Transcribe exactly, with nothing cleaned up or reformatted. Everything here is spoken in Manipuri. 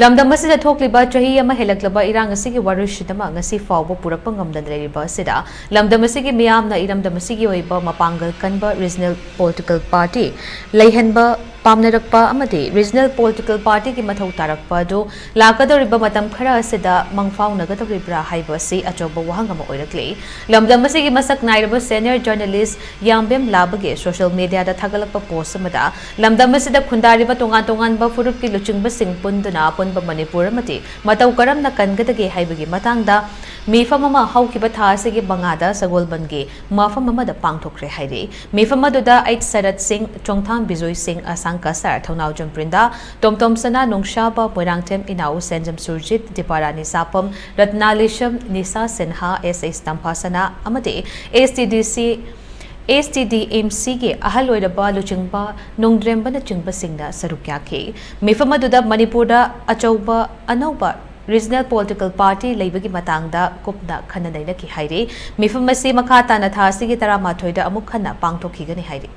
ꯂꯝꯗꯝ ꯑꯁꯤꯗ ꯊꯣꯛꯂꯤꯕ ꯆꯍꯤ ꯑꯃ ꯍꯦꯜꯂꯛꯂꯕ ꯏꯔꯥꯡ ꯑꯁꯤꯒꯤ ꯋꯥꯔꯣꯏꯁꯤꯟ ꯑꯃ ꯉꯁꯤ ꯐꯥꯎꯕ ꯄꯨꯔꯛꯄ ꯉꯝꯗꯅ ꯂꯩꯔꯤꯕ ꯑꯁꯤꯗ, ꯂꯝꯗꯝ ꯑꯁꯤꯒꯤ ꯃꯤꯌꯥꯝꯅ ꯏꯔꯝꯗꯝ ꯑꯁꯤꯒꯤ ꯑꯣꯏꯕ ꯃꯄꯥꯡꯒꯜ ꯀꯟꯕ regional political party ꯂꯩꯍꯟꯕ ꯄꯥꯝꯅꯔꯛꯄ ꯑꯃꯗꯤ regional political partyꯒꯤ ꯃꯊꯧ ꯇꯥꯔꯛꯄ ꯑꯗꯨ ꯂꯥꯛꯀꯗꯧꯔꯤꯕ ꯃꯇꯝ ꯈꯔ ꯑꯁꯤꯗ ꯃꯪꯐꯥꯎꯅꯒꯗꯧꯔꯤꯕ꯭ꯔꯥ ꯍꯥꯏꯕ ꯑꯁꯤ ꯑꯆꯧꯕ ꯋꯥꯍꯪ ꯑꯃ ꯑꯣꯏꯔꯛꯂꯤ꯫ ꯂꯝꯗꯝ ꯑꯁꯤꯒꯤ ꯃꯁꯛ ꯅꯥꯏꯔꯕ senior journalist ꯌꯥꯝꯕꯦꯝ ꯂꯥꯕꯒꯤ social mediaꯗ ꯊꯥꯒꯠꯂꯛꯄ post ꯑꯃꯗ, ꯂꯝꯗꯝ ꯑꯁꯤꯗ ꯈꯨꯟꯗꯥꯔꯤꯕ ꯇꯣꯉꯥꯟ ꯇꯣꯉꯥꯟꯕ ꯐꯨꯔꯨꯞꯀꯤ ꯂꯨꯆꯤꯡꯕꯁꯤꯡ ꯄꯨꯟꯗꯨꯅ ꯑꯄꯨꯟꯕ ꯃꯅꯤꯄꯨꯔ ꯑꯃꯗꯤ ꯃꯇꯧ ꯀꯔꯝꯅ ꯀꯟꯒꯗꯒꯦ ꯍꯥꯏꯕꯒꯤ ꯃꯇꯥꯡꯗ ꯃꯤꯐꯝ ꯑꯃ ꯍꯧꯈꯤꯕ ꯊꯥ ꯑꯁꯤꯒꯤ ꯃꯉꯥꯗ ꯁꯒꯣꯜꯕꯟꯒꯤ ꯃꯐꯝ ꯑꯃꯗ ꯄꯥꯡꯊꯣꯛꯈ꯭ꯔꯦ ꯍꯥꯏꯔꯤ꯫ ꯃꯤꯐꯝ ꯑꯗꯨꯗ ꯑꯩꯆ ꯁꯔꯠ ꯁꯤꯡ, ꯆꯣꯡꯊꯥꯝ ꯕꯤꯖꯣꯏ ꯁꯤꯡ, ꯑꯁꯥꯡ ꯀꯁꯥꯔ, ꯊꯧꯅꯥꯎꯖꯝ ꯕ꯭ꯔꯤꯟꯗꯥ, ꯇꯣꯝꯇꯣꯝ ꯁꯅꯥ, ꯅꯨꯡꯁꯥꯕ, ꯃꯣꯏꯔꯥꯡꯊꯦꯝ ꯏꯅꯥꯎ, ꯁꯦꯟꯖꯝ ꯁꯨꯔꯖꯤꯠ, ꯗꯤꯄꯥꯔꯥꯅꯤ ꯁꯥꯄꯝ, ꯔꯠꯅꯥꯂꯤꯁꯝ, ꯅꯤꯁꯥ ꯁꯤꯟꯍꯥ, ꯑꯦꯁ ꯑꯩꯆ ꯇꯝꯐꯥꯁꯅꯥ ꯑꯃꯗꯤ ꯑꯦꯁ ꯇꯤ ꯗꯤ ꯁꯤ, ꯑꯦꯁ ꯇꯤ ꯗꯤ ꯑꯦꯝ ꯁꯤꯒꯤ ꯑꯍꯜ ꯑꯣꯏꯔꯕ ꯂꯨꯆꯤꯡꯕ ꯅꯣꯡꯗ꯭ꯔꯦꯝꯕꯅꯆꯤꯡꯕꯁꯤꯡꯅ ꯁꯔꯨꯛ ꯌꯥꯈꯤ꯫ ꯃꯤꯐꯝ ꯑꯗꯨꯗ ꯃꯅꯤꯄꯨꯔꯗ ꯑꯆꯧꯕ ꯑꯅꯧꯕ regional political party ꯂꯩꯕꯒꯤ ꯃꯇꯥꯡꯗ ꯀꯨꯞꯅ ꯈꯟꯅ ꯅꯩꯅꯈꯤ ꯍꯥꯏꯔꯤ꯫ ꯃꯤꯐꯝ ꯑꯁꯤ ꯃꯈꯥ ꯇꯥꯅ ꯊꯥ ꯑꯁꯤꯒꯤ ꯇꯔꯥꯃꯥꯊꯣꯏꯗ ꯑꯃꯨꯛ ꯍꯟꯅ ꯄꯥꯡꯊꯣꯛꯈꯤꯒꯅꯤ ꯍꯥꯏꯔꯤ꯫